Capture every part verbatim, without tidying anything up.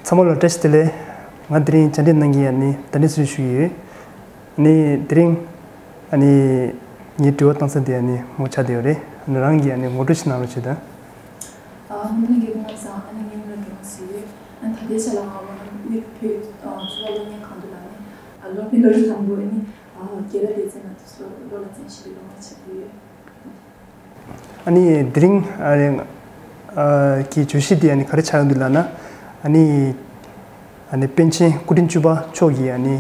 ཚང་མ་ལ་བཀྲ་ཤིས་བདེ་ལེགས། ང་དེ་རིང་བཅར་འདྲི་གནང་མཁན་ཨ་ནི་དྲན་རྟེན་ཚུལ་ཞུ་གི་ཡོད། ཨ་ནི་དེ་རིང་ཨ་ནི་ངའི་དྲི་བ་བཏང་ས་དེ་ཨ་ནི་མོ་ཆགས་བསྡད་ཡོད་རེད། ཨ་ནི་རང་གིས་ཨ་ནི་ངོ་སྤྲོད་ཞིག་གནང་རོགས་བྱེད་དང་། ཨ། སྔོན་མ་ལ་སྐུ་ཁམས་བཟང་། ཨ་ནི་ངའི་མིང་ལ་སྒྲོལ་མ་ཟེར་ཡོད། ཨ་ནི་ད་ལྟའི་ཆ་ལ་ང་དབུས་བོད་ཀྱི་ཨ་གཙུག་ལག་སློབ་གཉེར་ཁང་དུ་ལ་ནི་ཨ་སློབ་དཔོན་སློབ་གྲྭ་དང་པོ་ཨ་ནི་ཨ་རྒན་ལགས་སྡེ་ཚན་ནང་དུ་སློབ་སློབ་ལ་བཙན་ཞིག་སློབ་མ་ཆགས་ཀྱི་ཡོད། ཨ་ནི་དེ་རིང་ཨ་ཨ་གི་བརྗོད་གཞི་དེ་ཨ་ནི་ག་རེ་ཆགས་ཡོང་འདུག་ལབ་ན། ཨ་ནི་ཨ་ནི་པཎ་ཆེན་སྐུ་ཕྲེང་བཅུ་པ་མཆོག་གིས་ཨ་ནི་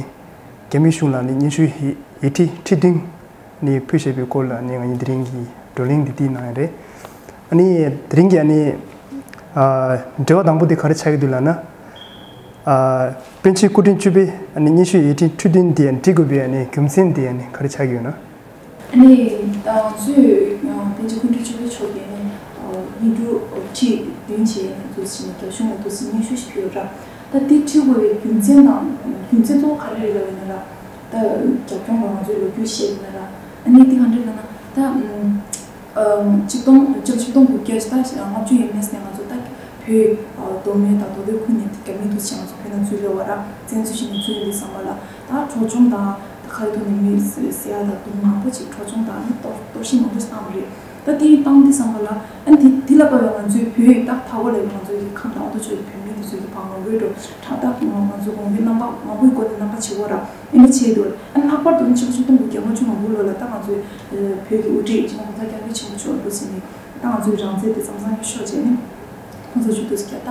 རྒྱ་མི་གཞུང་ལ་ཨ་ནི་སྙན་ཞུ་ཡི་ཡི་ཁྲི་ཁྲི་བདུན་ཨ་ནི་ཕུལ་བཞག་པའི་སྐོར་ལ་ཨ་ནི་ང་གཉིས་དེ་རིང་གི་བགྲོ་གླེང་འདི་དེའི་ནང་ཡང་རེད། ཨ་ནི་དེ་རིང་གི་ཨ་ནི་ཨ་དྲི་བ་དང་པོ་དེ་ག་རེ་ཆགས་ཀྱི་འདུག་ལབ་ན། ཨ་པཎ་ཆེན་སྐུ་ཕྲེང་བཅུ་པའི་ཨ་ནི་སྙན་ཞུ་ཡི་ཁྲི་ཁྲི་བདུན་དེ་འབྲི་དགོས་པའི་ཨ་ནི་རྒྱུ་མཚན་དེ་ཨ་ནི་ག་རེ་ཆགས་ཀྱི་ཡོད་ན། ཨ་ནི་ད་ང་ཚོས་ཨ་པཎ་ཆེན་སྐུ་ཕྲེང་བཅུ་པའི་མཆོག་གིས་ཨ་ནི་ཨ་སྙན་ཞུ་ཁྲི་བདུན་བྱས་ནས་འདུག་ཟེར་ནས་རྒྱ་གཞུང་ལ་འདུག་ཟེར་སྙན་ཞུ་ཞིག་ཕུལ་ཡོད་ར། ད་དེ་ཁྲིད་དགོས་པའི་རྒྱུ་མཚན་དང་རྒྱུ་མཚན་གཙོ་བོ་ག་རེ་རེད་ལབ་ཡིན་ན་ར། ད་རྒྱབ་ལྗོངས་ལ་ང་ཚོས་ལོ་རྒྱུས་བཤད་ཡིན་ན་ར། ཨ་ནི་དེ་ག་འདྲ་ལབ་ན་ད་ཨ་ཆིག་སྟོང་ཆིག་སྟོང་དགུ་བརྒྱ་ད་ལྔ་བཅུ་ཡས་མས་ནས་ང་ཚོ་ད་བོད་མདོ་སྨད་དང་མདོ་སྟོད་ཁུལ་ནས་རྒྱ་མི་འདུག་ཟེར་ང་ཚོ་བོད་ནང་འཛུལ་ཡོད་པ་ར། བཙན་འཛུལ་བྱས་ནས་འཛུལ་ཡོད་དུས་ཙམ་པ་ལ་ད་འཕྲོག་བཅོམ་དང་། ད་ག་རེ་ཐོག་ནས་མི་བསད་ཡ་དང་རྡུང་མང་པོ་ཅིག་འཕྲོག་བཅོམ་དང་ནི་གཏོར་གཏོར་བཤིག་མང་པོ་ཞིག་བཏང་བ་རེད། ད་དེ་བཏང་དུས་ཙམ་པ་ལ་ཨ་ནི་དེ་དེ་ལ་དཔག་པའི་ང་ཚོའི་བོད་ཡིག་ད་མཐའ་འཁོར་ལ་ང་ཚོའི་ཁམས་དང་ཨ་མདོ་ཕྱོགས་ཀྱི་བོད་མི་དེ་ཚོའི་གི་བང་མང་པོའི་འགྲོ་ཁྲག་ད་ང་ང་ཚོ་གོང་གི་རྣམ་པ་མང་པོའི་སྒོ་ནས་རྣམ་པ་བྱེད་དགོས་ར། ཨ་ནི་བྱས་འདུག་ཨ་ནི་ལྷག་པར་དུ་ཆིག་སྟོང་དགུ་བརྒྱ་ལྔ་བཅུ་ང་དགུ་ལོ་ལ་ད་ང་ཚོའི་བོད་ཀྱི་དབུ་ཁྲིད་སྤྱི་ནོར་༸གོང་ས་༸སྐྱབས་མགོན་ཆེན་པོ་མཆོག་འདུག་ཟེར་ནས་ད་ང་ཚོའི་རང་བཙན་དེ་མཚམས་མཚམས་ཤོར་བྱས་ནས། ཁོང་ཚོ་ཆུ་དུས་སྐྱ་ད་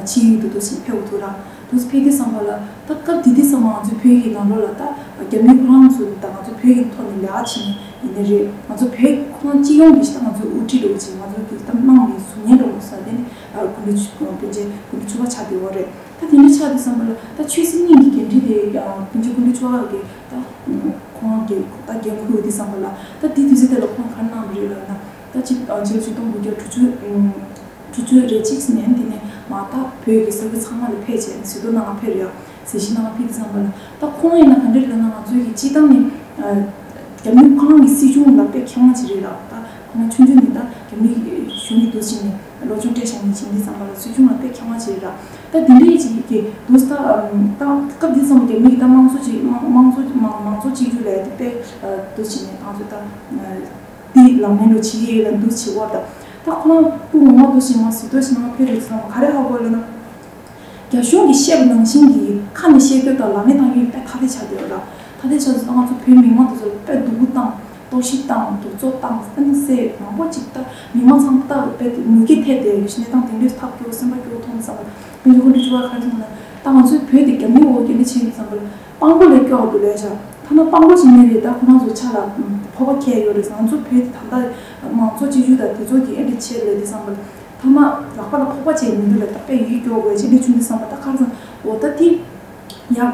ཕྱི་ཡུལ་དུ་དུ་ཞིང་ཕེབས་འོ་ཐུག་ར་དུས་ཕེབས་དུས་ཙམ་པ་ལ་ད་སྐབས་དེ་དུས་ཙམ་པ་ང་ཚོའི་བོད་ཀྱི་ནང་ལོགས་ལ་ད་རྒྱ་མི་ཁོ་རང་ཚོ་ད་ང་ཚོ་བོད་ཀྱི་ཐོག་ནས་ལས་ཀ་བྱེད་མཁན་ཡིན་ནི་རེད། ང་ཚོ་བོད་ཁོ་རང་སྤྱི་ཡོངས་ཀྱི་ད་ང་ཚོའི་དབུ་ཁྲིད་འདྲ་བོ་ཅིག་ང་ཚོ་གི་ད་དམངས་ཀྱི་གཟུགས་བརྙན་འདྲ་བོ་ཟ་དེ་ནི་སྐུ་མདུན་ཆུ་པཎ་ཆེན་སྐུ་མདུན་ཆུ་པ་ཆགས་བསྡད་ཡོད་རེད། ད་དེ་འདྲ་ཆགས་དུས་ཙམ་པ་ལ་ད་ཆོས་སྲིད་གཉིས་ཀྱི་འགན་འཁྲི་དེ་སྤུན་མཆེད་སྐུ་མདུན་ཆུ་པ་གི་ད་ཁོང་གི་ད་འགན་འཁུར་དུས་ཙམ་པ་ལ་ད་དེ་དུས་ཚོད་དེ་ལ་ཁོང་ག་རེ་གནང་བ་རེད་ལབ་ན། ད་ཅིག་ཨ་ཕྱི་ལོ་ཆིག་སྟོང་དགུ་བརྒྱ་དྲུག་ཅུ་ཨུམ་དྲུག་ཅུ་རེ་གཅིག་ནས་དེ་ནས་མ་ད་བོད་ཀྱི་ས་ཁུལ་ཚང་མ་ལ་ཕེབས་བྱས་ཟི་ཏོ་ནང་ལ་ཕེབས་རེད་ཡ། གཟིགས་ཞིབ་གནང་ཕེབས་དུས་ཙམ་པ་ལ་ད་ཁོང་ཡིན་ན་ག་འདྲ་རེད་ལབ་ན་ང་ཚོའི་གི་སྤྱི་བཏང་ནས་ཨ་རྒྱ་མི་ཁོ་རང་གི་སྲིད་གཞུང་ལ་དཔེ་མཁས་དབང་ཅིག་རེད་ལ། ད་ཁོ་རང་ཆུང་ཆུང་ནས་ད་རྒྱ་མི་གཞུང་གི་འདུག་ཕྱིན་ནས་སློབ་སྦྱོང་སྤྲད་བཞག་ནས་ཕྱིན་དུས་ཙམ་པ་ལ་སྲིད་གཞུང་ལ་དཔེ་མཁས་དབང་ཅིག་རེད་ལ། ད་དེ་འདྲའི་ཅིག་གི་འདུག་ད་ད་སྐབས་དེ་ཙམ་རྒྱ་མི་གི་ད་དམངས་གཙོ་ཅིག་དམངས་དམངས་གཙོ་མང་མང་གཙོ་གཅིག་གྱུར་ལ་དེ་དཔེ་འདུག་ཕྱིན་ནས་ང་ཚོ་ད། དེ་ལམ་ནས་འགྲོ་བྱེད་ཡས་ལ་འདུག་བྱེད་བར་དང་། ད་ཁོ་རང་སྐུ་ངོ་མ་འདུག་ཞིག་མ་ཟི་ཏོ་ཞིག་ནང་ཕེབས་རེད་ཟེར་ན་ག་རེ་ཧ་གོ་ལབ་ན། རྒྱ་གཞུང་གིས་བཤད་པ་ནང་བཞིན་གྱི་ཁ་ནས་བཤད་རྒྱུ་དང་ལག་ནས་བཏང་རྒྱུ་དཔེ་ཐ་དད་ཆགས་བསྡད་ཡོད་ར། ཐ་དད་ཆགས་ཚུལ་ང་ཚོ་བོད་མི་མང་དེ་ཚོ་ལ་དཔེ་སྡུག་པོ་བཏང་། གཏོར་བཤིག་བཏང་། སྡུག་སྦྱོང་བཏང་། ཨ་ནི་ཟེར་མང་པོ་ཅིག་ད་མི་མང་ཚང་མ་ད་དཔེ་མུ་གེ་ཐེབས་བསྡད་ཡོད་ཀྱི་གནས་སྟངས་དེ་འདྲས་ཐབས་སྐྱོ་སེམས་པ་སྐྱོ་མཐོང་ཙང་། དཔེ་མི་ཁོ་འདྲ་བྱུང་བ་ག་རེ་ཐུག་ན། ད་ང་ཚོའི་བོད་དེ་རྒྱ་མིའི་འོག་གི་ནི་ཆེན་ཙམ་པ་ལ། དཔང་པོ་ལས་སྐྱོ་བ་འདུག་ལས་བྱ། ཐ་ན་དཔང་པོ་ཞིག་མེད་རེད། ད་ཁོ་རང་ཚོ་ཆ་ལ་ཕོག་པ་ཁྱེར་ཡོད་རེད། ང་ཚོ་བོད་དེ་ད་ལྟ་མང་གཙོ་གཅིག་གྱུར་དང་དེ་ཚོ་གི་ཨེ་འདྲ་བྱེད་ལས་དེ་བསམ་པ་ལ། ཐ་ན་ལག་པ་ལ་ཕོག་པ་བྱས་མི་འདུག་ལས་ད་དཔེ་ཡིད་སྐྱོ་དགོས་ཅི་འདྲ་བྱུང་དུས་བསམ་པ་ད་ཁར་སང་འོ་ད་དེ་ཡང་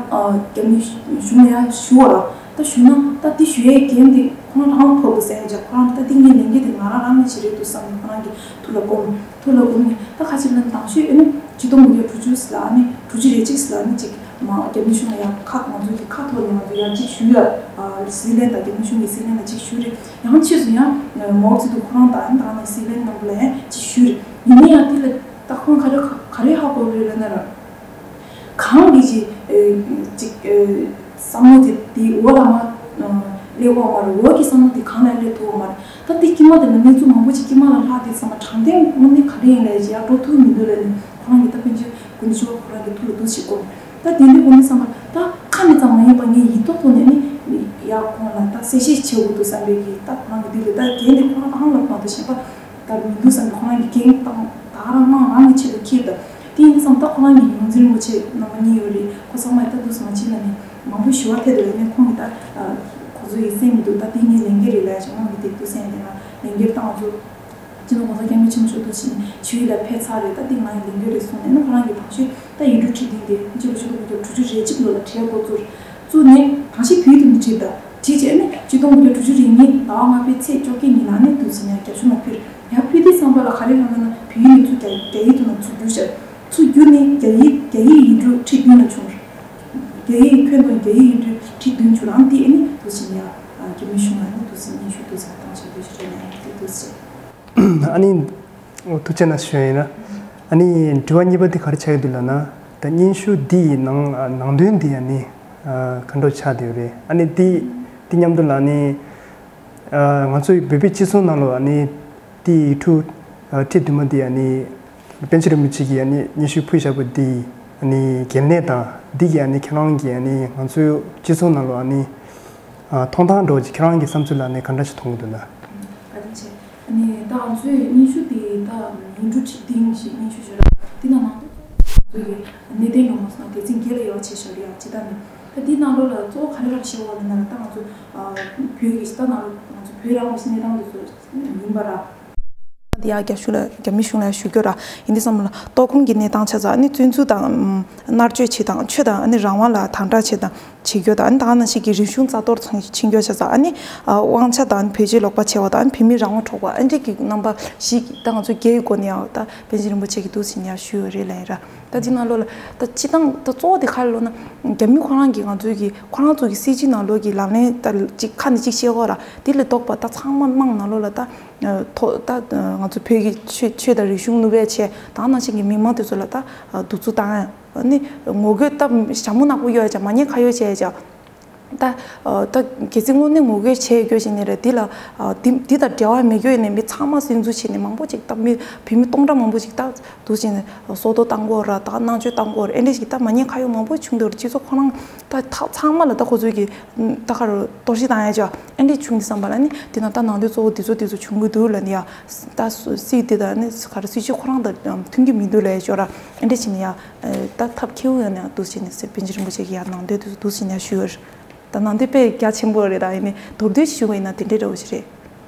རྒྱ་མི་གཞུང་ལ་ཡང་ཞུ་བ་ལ་ད་ཞུ་ན་ད་དེ་ཞུ་ཡའི་འགན་དེ་ཁོ་རང་རང་ཕོག་དགོས་ཟེར་ཡ་ཅག་ཁོ་རང་ད་དེ་ངའི་ལས་འགན་དེ་ང་རང་རང་ནས་བྱེད་རེད་འདུག་བསམ་ནས་ཁོ་རང་གི་ཐུགས་ལ་སྒོམ། ཐུགས་ལ་སྒོམ་ནས་ད་ཁ་ཕྱིར་ལན་དང་ཤོས་ཨ་ནི་ཆིག་སྟོང་དགུ་བརྒྱ་དྲུག་ཅུ་ལ་ཨ་ནི་དྲུག་ཅུ་རེ་གཅིག་ལ་ཨ་ནི་ཅིག་མ་རྒྱ་མི་གཞུང་ལ་ཡང་ཁག་ང་ཚོ་གི་ཁ་ཐོག་ནས་ང་ཚོ་ཡང་ཅིག་ཞུ་ཡ། སྲིད་བློན་དང་རྒྱ་མི་གཞུང་གི་སྲིད་བློན་ལ་ཅིག་ཞུ་རེད། ཡང་ཕྱིས་སུ་ཡང་མའོ་ཙེ་ཏུང་ཁོ་རང་དང་ཨ་ནི་ད་ཨ་ནི་སྲིད་བློན་རྣམ་པ་ལ་ཡང་ཅིག་ཞུ་རེད། ཡིན་ན་ཡང་དེ་ལ་ད་ཁོང་ག་རེ་ག་རེ་ཧ་གོ་རེད་ལབ་ན་ར། གང་གི་ཅིག་ཅིག་བསམ་བློ་དེ་དེ་འོ་ལ་མ་སླེབས་འོ་མ་རེད། འོ་གི་བསམ་བློ་དེ་གང་ལ་སླེབས་ཐུབ་འོ་མ་རེད། ད་དེ་དཀྱིལ་མ་དེ་ལ་གནས་ཚུལ་མང་པོ་ཅིག་དཀྱིལ་མ་ལ་ལྷག་དེ་ཚང་མ་དྲང་བདེན་དངོས་གནས་ག་རེ་ཡིན་ལས་ཅི་ཡར་འགྲོ་ཐུབ་མི་འདུག་ལས་ནི་ཁོ་རང་གི་ད་ཕན་ཆད་དགུན་ཆུ་བ་ཁོ་རང་གི་ཐུགས་ལ་འདུག་ཞིག་གོ། ད་དེ་འདྲའི་དགོས་ནི་བསམ་པ་ད་ཁ་ནས་ཙམ་མ་ཡིན་པ་ངས་ཡིད་ཐོག་ཐོག་ནས་ནི་ཡག་ཁོང་ལ་ད་གསལ་བཤད་བྱེད་དགོས་འདུག་བསམ་པའི་གི་ད་ཁོ་རང་གི་འདི་ལས་ད་རྒན་དེ་ཁོ་རང་ཨང་ལ་མ་གཏོགས་གཞན་པ་ད་མི་འདུག་བསམ་པའི་ཁོ་རང་གི་འགན་ད་ད་རང་དམངས་རང་གི་ཆེད་དུ་འཁྱེར་ད། དེ་ཡིན་དུས་ཙམ་ད་ཁོ་རང་གི་ཡོངས་འཛིན་རིན་པོ་ཆེ་རྣམ་པ་གཉིས་ཡོད་རེད། ཁོ་ཚང་མ་ད་འདུག་སེ་མ་ཕྱིན་ལ་ནི་མང་པོ་ཞུ་བ་ཐད་དུ་ཡོད་ནས་ཁོང་གི་ད་ཁོ་ཚོ་ཡི་སེམས་མི་འདུག་ད་དེ་ངའི་ལས་འགན་རེད་ལབ་ཡ་ཅིག་ཁོང་གི་དེ་འདུག་སེ་ཡིན་ན་ལས་འགན་ད་ང་ཚོ། སྤྱི་ནོར་༸གོང་ས་༸སྐྱབས་མགོན་ཆེན་པོ་མཆོག་ཏུ་ཕྱིན་ནས་ཆོས་ཡིག་ལ་ཕེབས་ཚར་རེད། ད་འདི་ང་ཡི་ལས་འགན་རེད་གསུངས་ནས་ནི་ཁོ་རང་གི་བང་ཤོས་ད་ཡིག་འབྲུ་ཁྲིད་མཁན་དེ་ཕྱི་ལོ་ཆིག་སྟོང་དགུ་བརྒྱ་དྲུག་ཅུ་རེ་གཅིག་ལོ་ལ་བྲིས་འགོ་བཙུགས། བཙུགས་ནས་གང་ཞིག་བོད་ཡིག་ཏུ་མི་བྲིས་ད་བྲིས་བྱས་ནས་ཆིག་སྟོང་དགུ་བརྒྱ་དྲུག་ཅུ་རེ་གཉིས་ཟླ་བ་ལྔ་པའི་ཚེས་བཅོ་བརྒྱད་ཉིན་ལ་ནི་འདུག་ཟིན་ཡང་རྒྱ་གཞུང་ལ་ཕུལ། ཡང་ཕུལ་དུས་ཙམ་པ་ལ་ག་རེ་ལབ་ན་བོད་ཡིག་ནས་ཚུར་རྒྱ་རྒྱ་ཡིག་ཏུ་ནང་ཚུར་བསྒྱུར་བྱས། ཚུར་བསྒྱུར་ནས་རྒྱ་ཡིག་རྒྱ་ཡིག་ཡིག་འབྲུ་ཁྲི་བདུན་ལ་བྱུང་། རྒྱ་ཡིག་ཁྱོན་བསྡོམས་རྒྱ་ཡིག་ཡིག་འབྲུ་ཁྲི་བདུན་བྱུང་རང་དེ་ཨ་ནི་འདུག་ཟིན་ཡང་རྒྱ་མི་གཞུང་ལ་ནི་འདུག་ཟིན་སྙན་ཞུ་འདུག་ཟིན་བཏང་བྱས་འདུག་ཟིན་རེད་ན་ཡང་དེ་འདུག་ཟིན། ཨ་ནི། འོ་ཐུགས་རྗེ་གནང་ཞུ་ཡིན་ན། ཨ་ནི་དྲི་བ་གཉིས་པ་དེ་ག་རེ་ཆགས་ཀྱི་འདུག་ལབ་ན། སྙན་ཞུ་འདི་ཡི་ནང་ནང་དོན་འདི་ཨ་ནི་ག་འདྲ་ཆགས་བསྡད་ཡོད་རེད། ཨ་ནི་འདི་འདི་མཉམ་དུ་ལ་ཨ་ནི་ང་ཚོའི་བོད་པའི་སྤྱི་ཚོགས་ནང་ལ་ཨ་ནི་འདི་ཡི་ཁྲུ་ཁྲི་བདུན་མ་འདི་ཨ་ནི་པཎ་ཆེན་རིན་པོ་ཆེ་གིས་ཨ་ནི་སྙན་ཞུ་ཕུལ་བཞག་པ་འདི་ཨ་ནི་གལ་གནད་དང་འདི་གི་ཨ་ནི་ཁྱེད་རང་གིས་ཨ་ནི་ང་ཚོའི་སྤྱི་ཚོགས་ནང་ལ་ཨ་ནི་མཐོང་སྟངས་འདྲ་བོ་ཅིག་ཁྱེད་རང་གི་བསམ་ཚུལ་ལ་ཨ་ནི་ག་འདྲ་ཞིག་མཐོང་གི་འདུག་ན། བཀའ་དྲིན་ཆེ། ཨ་ནི་ད་ང་ཚོའི་སྙན་ཞུ་དེ་ད་ཡིག་འབྲུ་ཁྲི་བདུན་ཞིག་སྙན་ཞུ་ཞུ་ར་དེ་ནང་ནང་དུ་ང་ཚོ་གི་གནད་དོན་ཡོང་མ་སོང་ན་སྡེ་ཚན་བརྒྱད་ལ་དབྱེ་བ་ཕྱེ་བཞག་རེད་ཡ། ཇི་ལྟར་ནི་ད་འདི་ནང་ལོགས་ལ་གཙོ་བོ་ག་རེ་ར་བཤད་འོག་ལ་ན་ད་ང་ཚོ་བོད་ཀྱི་ད་ནང་ལོགས་ང་ཚོ་བོད་རང་གི་གནས་སྟངས་དེ་ཚོ་ཡིན་པ་ར། དེ་ཡང་རྒྱ་གཞུང་ལ་རྒྱ་མི་གཞུང་ལ་ཞུ་རྒྱུ་ར་ཡིན་དུས་ཙམ་ལ་ལྟོགས་སྐོམ་གྱི་གནས་སྟངས་ཆ་ཚང་ཨ་ནི་བཙན་འཛུལ་དང་མནར་གཅོད་བྱེད་སྟངས་ཆོས་དང་ཨ་ནི་རང་དབང་ལ་དམ་དྲག་བྱེད་སྟངས་བྱེད་རྒྱུ་དང་ཨ་ནི་ད་ག་ནང་བཞིན་གྱི་རིག་གཞུང་རྩ་གཏོར་ཕྱིན་རྒྱུ་ཆ་ཚང་ཨ་ནི་དབང་ཆ་དང་བེད་སྤྱོད་ལོག་པ་བྱས་པ་དང་ཨ་ནི་བོད་མི་རང་དབང་འཕྲོག་པ་ཨ་འདྲས་ཀྱི་རྣམ་པ་ཞིག་ད་ང་ཚོ་རྒྱའི་སྒོ་ནས་ཡང་ད་པཎ་ཆེན་རིན་པོ་ཆེ་གིས་འདུག་ཟེར་ནས་ཡང་ཞུས་ཡོད་རེད་ལབ་ཡིན་ར། ད་འདི་ནང་ལོགས་ལ་ད་སྤྱི་བཏང་ད་གཙོ་བོ་དེ་ག་རེ་ལབ་ན་རྒྱ་མི་ཁོ་རང་གིས་ང་ཚོའི་གི་ཁོ་རང་ཚོ་གི་སྲིད་བྱུས་ནང་ལོགས་ཀྱི་ལག་ལེན་ད་གཅིག་ཁ་ནས་གཅིག་བཤད་ཡོད་ར། དེ་ལས་ལྡོག་པ་ད་ཚང་མ་དམངས་ནང་ལོགས་ལ་ད་ཐོ་ད་ང་ཚོ་བོད་ཀྱི་ཆོས་ཆོས་དང་རིག་གཞུང་ནུབ་པའི་ཆེད་ད་ནང་བཞིན་གྱི་མི་མང་དེ་ཚོ་ལ་ད་གདུག་རྩུབ་བཏང་ཡ་ནི་ངོ་རྒོལ་ད་ཞྭ་མོ་ནག་པོ་གཡོག་ཡ་ཅག་མ་ཉེས་ཁ་གཡོག་བྱས་ཡ་ཅག་ད་ད་གལ་སྲིད་དངོས་གནས་ངོ་རྒོལ་བྱས་ཡོད་ཞིག་ནས་རེད་འདི་ལ་འདི་འདི་དང་འབྲེལ་བ་མེད་ཡོད་ནས་མི་ཚང་མ་སྲིད་འཛུལ་བྱས་ནས་མང་པོ་ཅིག་ད་མི་བོད་མི་སྟོང་ཕྲག་མང་པོ་ཅིག་ད་འདུག་བྱས་ནས་སྲོག་ཐོག་བཏང་གི་ཡོད་ར། ད་མནར་གཅོད་བཏང་གི་ཡོད་ར། ཨེ་འདྲས་ཞིག་ད་མ་ཉེས་ཁ་གཡོག་མང་པོ་བྱུང་འདུག་ར། སྤྱི་ཚོགས་ཁོ་རང་ད་ད་ཚང་མ་ལ་ད་ཁོ་ཚོས་ཀྱི་ད་ག་རུ་གཏོར་བཤིག་བཏང་ཡ་ཅག་ཨེ་འདྲས་བྱུང་དུས་ཙམ་པ་ལ་ནི་དེ་ན་ད་ནང་དོན་གཙོ་བོ་འདི་ཚོ་འདི་ཚོ་བྱུང་གི་འདུག་ལབ་ནི་ཡ། ད་སྲིད་དེ་དང་ནི་ག་རུ་སྲིད་བྱུས་ཁོ་རང་དང་མཐུན་གྱི་མི་འདུག་ལབ་ཡ་ཅོག་ར། ཨེ་འདྲས་བྱས་ནི་ཡ་ད་ཐབས་མཁས་པོ་ཡོད་ན་འདུག་བྱས་ནི་སེ་པཎ་ཆེན་རིན་པོ་ཆེ་གི་ཡ་ནང་དོན་དེ་ཚོ་འདུག་བྱས་ནི་ཡ་ཞུས་ཡོད་ར། ད་ནང་དོན་དཔེ་རྒྱ་ཆེན་པོ་རེད། ད་ཡིན་ནི་མདོར་བསྡུས་ཞུ་བ་ཡིན་ན་དེ་འདྲས་འདྲ་བོ་ཞིག་རེད།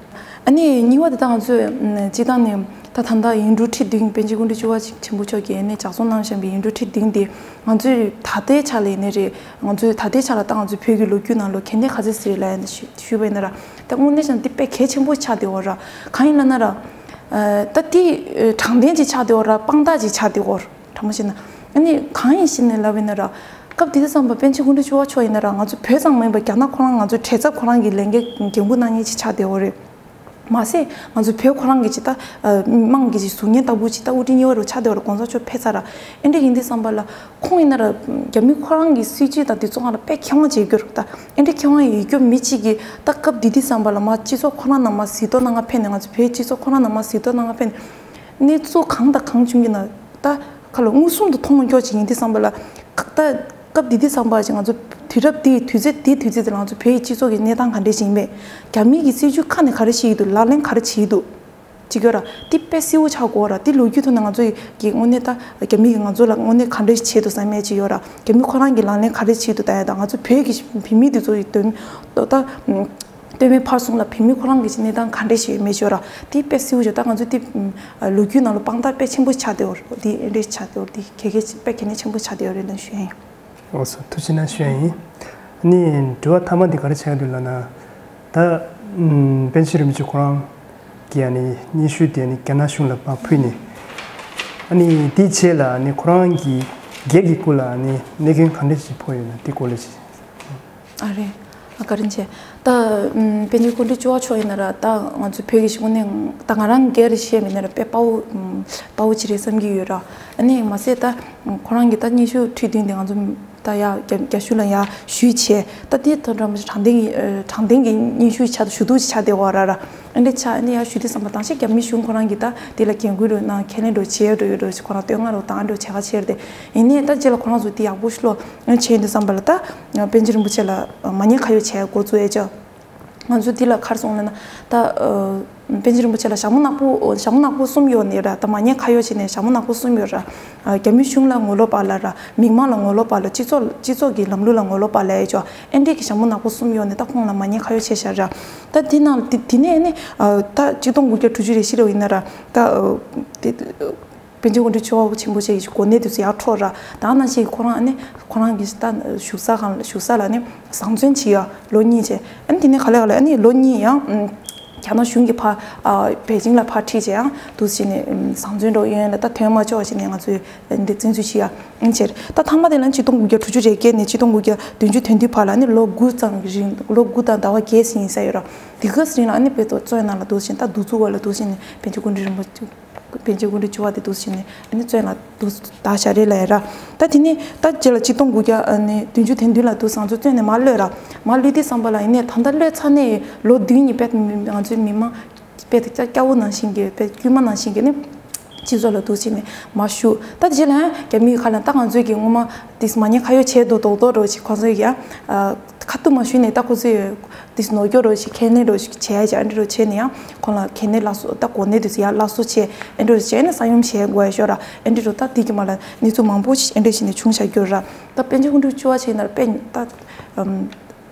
ཨ་ནི་གཉིས་པ་དེ་ད་ང་ཚོས་ཨམ་སྤྱིར་བཏང་ནས་ད་ད་ལྟ་ཡིག་འབྲུ་ཁྲི་བདུན་པཎ་ཆེན་སྐུ་ཕྲེང་བཅུ་པ་ཆེན་པོ་མཆོག་གིས་ཨ་ནི་ལྗགས་རྩོམ་གནང་བཞིན་པའི་ཡིག་འབྲུ་ཁྲི་བདུན་དེ་ང་ཚོས་ད་ལྟའི་ཆ་ལ་ཡིན་ནའི་རེད། ང་ཚོས་ད་ལྟའི་ཆ་ལ་ད་ང་ཚོའི་བོད་ཀྱི་ལོ་རྒྱུས་ནང་ལོགས་གལ་གནད་ག་ཚོད་ཟིག་རེད་ལབ་ཡིན་ན་ཞུ་ཞུས་པ་ཡིན་ན་ར། ད་དངོས་གནས་བྱས་ན་འདི་དཔེ་གལ་ཆེན་པོ་ཆགས་བསྡད་ཡོད་ར། གང་ཡིན་ལབ་ན་ར། ཨ་ད་འདི་དྲང་བདེན་ཅིག་ཆགས་བསྡད་ཡོད་ར། དཔང་རྟགས་ཅིག་ཆགས་བསྡད་ཡོད་ར། དྲང་མོ་བཤད་ན། ཨ་ནི་གང་ཡིན་ཞེས་ནས་ལབ་ཡིན་ན་ར། སྐབས་དེ་དུས་ཙམ་པ་པཎ་ཆེན་སྐུ་ཕྲེང་བཅུ་པ་མཆོག་ཡིན་ན་ར་ང་ཚོ་བོད་ཙམ་མ་ཡིན་པར་རྒྱ་ནག་ཁོ་རང་ང་ཚོའི་བྲེལ་འཚུབ་ཁོ་རང་གི་ལས་འགན་འགན་འཁུར་གནང་མཁན་ཅིག་ཆགས་བསྡད་ཡོད་རེད། མ་ཟད་ང་ཚོ་བོད་ཁོ་རང་གི་ཅིག་ད་དམངས་ཀྱི་ཅིག་གཟུགས་བརྙན་ལྟ་བུ་ཅིག་ད་དབུ་ཁྲིད་གཉིས་པ་རུ་ཆགས་བསྡད་ཡོད་རེད། གོང་ས་མཆོག་ཕེབས་ཚར་ར། ཨེ་འདྲ་ཡིན་དུས་ཙམ་པ་ལ་ཁོང་ཡིན་ན་ར་རྒྱ་མི་ཁོ་རང་གི་སྲིད་བྱུས་དང་དེ་ཚོ་སྒང་ལ་དཔེ་མཁས་དབང་བྱེད་རྒྱུ་རེད། ད་ཨེ་འདྲ་མཁས་དབང་ཡོད་རྒྱུ་མི་གཅིག་གིས་ད་སྐབས་དེ་དུས་ཙམ་པ་ལ་མ་སྤྱི་ཚོགས་ཁོ་རང་ནང་མ་གཟིགས་རྟོག་གནང་ག་ཕེབས་ནས་ང་ཚོ་བོད་སྤྱི་ཚོགས་ཁོ་རང་ནང་མ་གཟིགས་རྟོག་གནང་ག་ཕེབས་ནས། གནས་ཚུལ་གང་དང་གང་བྱུང་གི་ན་ད་ཁ་ལོ་མངོན་སུམ་དུ་མཐོང་ཡོང་ཅིག་ཡིན་དུས་ཙམ་པ་ལ་ད་སྐབས་དེ་དུས་ཙམ་པ་ཅིག་ང་ཚོ་དུས་རབས་དེའི་དུས་ཚོད་དེའི་དུས་ཚོད་དེ་ལ་ང་ཚོ་བོད་ཡི་སྤྱི་ཚོགས་ཀྱི་གནས་སྟངས་ག་འདྲས་ཞིག་ཡིན་མེད། རྒྱ་མི་གི་སྲིད་བྱུས་ཁ་ནས་ག་རེ་བྱེད་ཀྱི་འདུག་ལག་ལེན་ག་རེ་བྱེད་ཀྱི་འདུག་ཅིག་ཡོད་ར། དེ་དཔེ་གསལ་བོ་ཆགས་དགོས་ར། དེ་ལོ་རྒྱུས་ཐོག་ནས་ང་ཚོ་ཡི་གི་དངོས་གནས་ད་རྒྱ་མི་གི་ང་ཚོ་ལ་དངོས་གནས་ག་འདྲས་བྱེད་འདུག་བསམ་ཡས་ཅིག་ཡོད་ར། རྒྱ་མི་ཁོ་རང་གི་ལག་ལེན་ག་འདྲས་བྱེད་འདུག་ད་ཡ་ད་ང་ཚོ་བོད་ཀྱི་བོད་མི་དེ་ཚོ་ཡི་དོན་ད། སྟོད་སྨད་བར་གསུམ་ལ་བོད་མི་ཁོ་རང་གི་གནས་སྟངས་ག་འདྲས་ཞིག་ཡོད་མེད་ཤོད་ར། དེ་དཔེ་གསལ་བོ་ཞིག་ད་ང་ཚོ་དེ་ལོ་རྒྱུས་ནང་ལ་དཔང་རྟགས་དཔེ་ཆེན་པོ་ཆགས་བསྡད་ཡོད་རེད། དེ་ཨེ་འདྲས་ཆགས་བསྡད་ཡོད་རེད། དེ་གལ་གལ་དཔེ་གལ་གནད་ཆེན་པོ་ཆགས་བསྡད་ཡོད་རེད་ལབ་ཞུ་ཡ་ཡིན། ཨོ་སོ་ཐུགས་རྗེ་གནང་ཞུ་ཡ་ཡིན། ཨ་ནི་དྲི་བ་མཐའ་མ་འདི་ག་རེ་ཆགས་ཀྱི་འདུག་ལབ་ན། ད་ཨམ་པཎ་ཆེན་རིན་པོ་ཆེ་ཁོ་རང་གིས་ཨ་ནི་སྙན་ཞུ་དེ་ཨ་ནི་རྒྱ་ནག་གཞུང་ལ་ཕར་ཕུལ་ནས། ཨ་ནི་དེའི་རྗེས་ལ་ཨ་ནི་ཁོ་རང་གི་སྒེར་གྱི་སྐོར་ལ་ཨ་ནི་གནད་དོན་ག་འདྲས་ཞིག་ཕོག་ཡོད་ན་དེ་སྐོར་ལ་ཞིག་ཨ་རེད། ཨ་བཀའ་དྲིན་ཆེ། ད་ཨམ་པཎ་ཆེན་སྐུ་ཕྲེང་བཅུ་པ་མཆོག་ཡིན་ན་ར་ད་ང་ཚོ་བོད་ཀྱི་གཞུང་ནས་ད་ང་རང་སྒེར་བཤད་མིན་ན་ར་དཔེ་དཔའ་བོ་ཨམ་དཔའ་བོ་ཅིག་རེད་བསམ་གྱི་ཡོད་ར། ཨ་ནི་མ་ཟད་ད་ཁོ་རང་གི་ད་སྙན་ཞུ་ཁྲི་བདུན་དེ་ང་ཚོ་ད་ཡ་རྒྱ་རྒྱ་གཞུང་ལ་ཡ་ཞུས་བྱས་ད་དེ་ད་དྲང་དྲང་བདེན་གྱི་དྲང་བདེན་གྱི་སྙན་ཞུ་ཆ་ཞུ་གཏུག་ཆ་དེ་བ་ར་ར། ཨ་འདྲ་ཆ་ཨ་ནི་ཡ་ཞུ་དུས་ཙམ་པ་དང་ཤེས་རྒྱ་མི་གཞུང་ཁོ་རང་གིས་ད་དེ་ལ་འགན་ཁུར་རོ་ན་ཁས་ལེན་རོ་བྱེད་རོ་ཡོད་རོ་ཁོ་རང་བསྟོད་བསྔགས་རོ་དང་འགྲོ་བྱེད་ཁ་ཆེར་དེ་ཡིན་ནའི་ད་རྗེས་ལ་ཁོ་རང་ཚོ་དེ་ཡག་པོ་ཤི་ལོ་བྱས་ཡིན་དུས་ཙམ་པ་ལ་ད་པཎ་ཆེན་རིན་པོ་ཆེ་ལ་མ་ཉེས་ཁ་གཡོག་བྱས་འགོ་བཙུགས་ཡས་ཅོ། ང་ཚོ་འདི་ལ་ག་རེ་གསུངས་ལབ་ན་ད་པཎ་ཆེན་རིན་པོ་ཆེ་ལ་ཞྭ་མོ་ནག་པོ་ཞྭ་མོ་ནག་པོ་གསུམ་ཡོད་ནི་ར། ད་མ་ཉེས་ཁ་གཡོག་བྱས་ནས་ཞྭ་མོ་ནག་པོ་གསུམ་ཡོད་ར། རྒྱ་མི་གཞུང་ལ་ངོ་ལོག་པ་ལ་ར། མི་མང་ལ་ངོ་ལོག་པ་ལ། སྤྱི་ཚོགས་སྤྱི་ཚོགས་ཀྱི་ལམ་ལུགས་ལ་ངོ་ལོག་པ་ལ་ཡས་ཅོ། ཨེ་འདྲས་ཀྱི་ཞྭ་མོ་ནག་པོ་གསུམ་ཡོད་ནི་ད་ཁོང་ལ་མ་ཉེས་ཁ་གཡོག་བྱས་ཤག་ར། ད་འདི་ནང་འདི་འདི་ནས་ནི་ད་གཅིག་སྟོང་དགུ་བརྒྱ་དྲུག་ཅུ་རེ་བཞི་རེ་ཡིན་ན་ར། ད་དེ། པཎ་ཆེན་སྐུ་ཕྲེང་བཅུ་པ་ཆེན་པོ་ཆེ་གི་གོ་གནས་དེ་ཚོ་ཡར་འཕྲོག་ར། ད་ནང་བཞིན་ཁོ་རང་ཨ་ནི་ཁོ་རང་གི་ད་བཞུགས་ས་གང་བཞུགས་ས་ལ་ནི་བཟང་བཙོན་བྱེད་ཡ་ལོ་གཉིས་བྱས། ཨ་ནི་དེ་ནས་ག་ལེ་ག་ལེ་ཨ་ནི་ལོ་གཉིས་ཡང་རྒྱ་ནག་གཞུང་གི་ཕ་པེ་ཅིང་ལ་ཕར་ཁྲིད་བྱས་ཡང་འདུག་བྱས་ནས་བཟང་བཙོན་འགྲོ་གཡོན་ལ་ད་ཐོན་མ་ཆོག་བྱས་ནས་ང་ཚོས་འདི་བཙན་འཛུལ་བྱེད་ཡ་བྱས། ད་ཐ་མ་དེ་ལ་གཅིག་སྟོང་དགུ་བརྒྱ་དྲུག་ཅུ་རེ་བརྒྱད་ནས་གཅིག་སྟོང་དགུ་བརྒྱ་བདུན་ཅུ་དོན་བདུན་བར་ལ་ནི་ལོ་དགུ་ཙམ་གྱི་རིང་ལོ་དགུ་དང་ཟླ་བ་བརྒྱད་ཙམ་ཡིན་ས་ཡོད་ར། དེ་ག་ཙམ་རིང་ལ་ཨ་ནི་བོད་དོ་བཙོན་ནང་ལ་འདུག་བྱས་ད་གདུག་རྩུབ་འོག་ལ་འདུག་བྱས་ནས་པཎ་ཆེན་སྐུ་ཕྲེང་རིན་པོ་ཆེ། པཎ་ཆེན་སྐུ་ཕྲེང་བཅུ་པ་དེ་འདུག་སེ་བྱས་ནས་ཨ་ནི་བཙོན་ལ་འདུག་བཏང་བཞག་རེད་ལབ་ཡ་ར། ད་དེ་ནས་ད་རྗེས་ལ་གཅིག་སྟོང་དགུ་བརྒྱ་ཨ་ནི་བདུན་ཅུ་དོན་བདུན་ལ་འདུག་སེ་ང་ཚོ་བཙོན་ནས་མར་གློད་ར། མར་གློད་དུས་ཙམ་པ་ལ་ཡིན་ནའི་ད་ལྟ་གློད་ཚར་ནས་ལོ་བདུན་ནས་དཔེ་ང་ཚོའི་མི་མང་དཔེ་དེ་སྐྱ་སྐྱ་བོ་ནང་བཞིན་གྱི་དཔེ་དཀྱུས་མ་ནང་བཞིན་གྱི་ནི་སྤྱི་ཚོགས་ལ་འདུག་སེ་བྱས་ནས་མར་ཞུགས། ད་དེ་རྗེས་ལ་ཡང་རྒྱ་མིའི་ཁ་ལ་ད་ང་ཚོའི་གི་སྔོན་མ་དེ་མ་ཉེས་ཁ་གཡོགས་བྱས་འདུག་རྡོག་རྡོག་རོ་ཅིག་ཁོང་ཚོའི་གི་ཡང་ཁ་ཐུག་མ་ཞུས་ནས་ད་ཁོ་ཚོས་དེ་ནོར་སྐྱོར་རོ་ཞིག་ཁས་ལེན་རོ་ཞིག་བྱས་ཡ་ཅིག་ཨ་འདྲ་རོ་བྱས་ནས་ཡང་ཁོང་ལ་ཁས་ལེན་སླར་གསོ་ད་གོ་གནས་དེ་ཚོ་ཡང་སླར་གསོ་བྱས་ཨ་འདྲ་རོ་བྱས་ནས་ས་ཡོམ་བྱས་དགོས་ཡ་ཤོར་ར། ཨ་འདྲ་རོ་ད་དེ་གི་མ་ལ་གནས་ཚུལ་མང་པོ་ཞིག་ཨ་འདྲ་བྱས་ནས་བྱུང་བཞག་རྒྱུ་ར། ད་པཎ་ཆེན་སྐུ་ཕྲེང་བཅུ་པ་བྱས་ན་དཔེ་ད་ཨམ་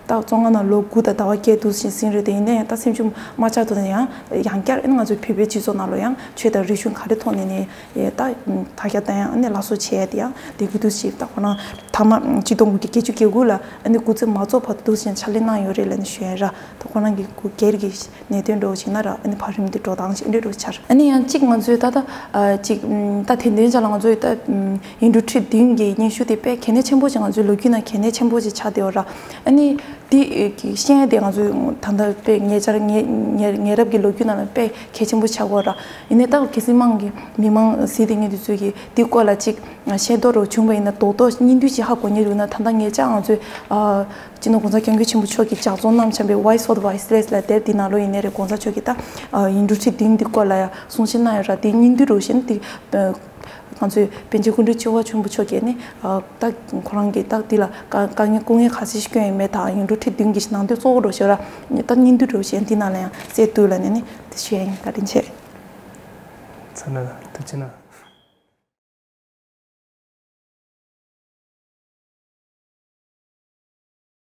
ད་བཙོན་ཁང་ནང་ལོ་དགུ་དང་ཟླ་བ་བརྒྱད་འདུག་སེ་ཟིན་རེད་དེ་ཡིན་ན་ཡང་ད་སེམས་ཤུགས་མ་ཆག་ཐུབ་ན་ཡང་ཡང་བསྐྱར་ཨ་ནི་ང་ཚོའི་བོད་པའི་སྤྱི་ཚོགས་ནང་ལོ་ཡང་ཆོས་དང་རིག་གཞུང་ག་རེ་ཐོག་ནས་ནས། ཡེ་ད་དར་ཁྱབ་བཏང་ཡང་ཨ་ནི་སླར་གསོ་བྱས་ཡ་དེ་ཡང་དེ་གི་དུས་ཤིག་ད་ཁོ་རང་ཐ་མ་གཅིག་སྟོང་དགུ་བརྒྱ་བརྒྱད་ཅུ་གྱ་དགུ་ལ་ཨ་ནི་སྐུ་ཚེ་མ་རྫོགས་བར་དུ་འདུག་སེ་ཕྱག་ལས་གནང་ཡོད་རེད་ལབ་ནས་ཞུ་ཡ་ར། ད་ཁོ་རང་གི་སྐུ་སྒེར་གྱི་གནད་དོན་འདྲ་བོ་ཞིག་ན་ར་ཨ་ནི་བར་རིམ་དེ་འགྲོ་སྟངས་ཤིག་ཨ་འདྲ་འདྲ་བོ་ཆགས་ར། ཨ་ནི་ཡང་གཅིག་ང་ཚོའི་ད་ལྟ་ཨ་གཅིག་ད་དེ་འདྲའི་ཆ་ལ་ང་ཚོའི་ད་ཡིག་འབྲུ་ཁྲི་བདུན་གྱི་སྙན་ཞུ་དེ་དཔེ་གལ་གནད་ཆེན་པོ་ཞིག་ང་ཚོའི་ལོ་རྒྱུས་ནང་གལ་གནད་ཆེན་པོ་ཞིག་ཆགས་བསྡད་ཡོད་ར། ཨ་ནི་དེ་གི་ཤེས་ཡ་དེ་ང་ཚོའི་ད་ལྟ་དཔེ་ཉེ་ཆར་ཉེ་ཉེ་ཉེ་རབས་ཀྱི་ལོ་རྒྱུས་ནང་ལ་དཔེ་གལ་ཆེན་པོ་ཆགས་ཡོད་ར། ཡིན་ནའི་ད་གལ་སྲིད་དམངས་ཀྱི་མི་མང་གཟིགས་བསྡད་མཁན་དེ་ཚོས་ཀྱི་དེ་སྐོར་ལ་ཅིག་ཤེས་རྟོགས་རོགས་བྱུང་བ་ཡིན་ན་རྡོག་རྡོག་སྙིང་བསྡུས་ཅིག་ཧ་གོ་མཁན་འདུག་ན་ད་ལྟ་ཉེ་ཆར་ང་ཚོའི་ཨ་སྤྱི་ནོར་གོང་ས་སྐྱབས་མགོན་ཆེན་པོ་མཆོག་གིས་ལྗགས་རྩོམ་གནང་བཞག་པའི་Voice for the Voiceless ལབ་དེབ་འདི་ནང་ལོགས་ཡིན་ནའི་རེད། གོང་ས་མཆོག་གིས་ད་ཨ་ཡིག་འབྲུ་ཁྲི་བདུན་འདི་སྐོར་ལ་ཡང་གསུང་བཤད་གནང་ཡོད་ར། དེ་སྙིང་བསྡུས་རོགས་བྱས་ན་དེ་ཨ་ང་ཚོའི་པཎ་ཆེན་སྐུ་ཕྲེང་བཅུ་པ་ཆེན་པོ་མཆོག་གིས་ནི་ཨ་ད་ཁོ་རང་གིས་ད་འདི་ལ་དཀའ་དཀའ་ངལ་སྐུ་ངལ་ག་ཚོད་ཞིག་བསྐྱོན་ཡོད་མེད་དང་ཡིག་འབྲུ་ཁྲི་བདུན་གྱི་ནང་དོན་གཙོ་བོ་རོགས་བྱས་ར། ད་སྙིང་བསྡུས་རོགས་བྱས་འདི་ནང་ལ་ཡང་གསལ་འདུག་ལབ་ནས་ནི་དེ་ཞུ་ཡ་ཡིན། བཀའ་དྲིན་ཆེ། ཚ་ན་ཐུགས་རྗེ་གནང་།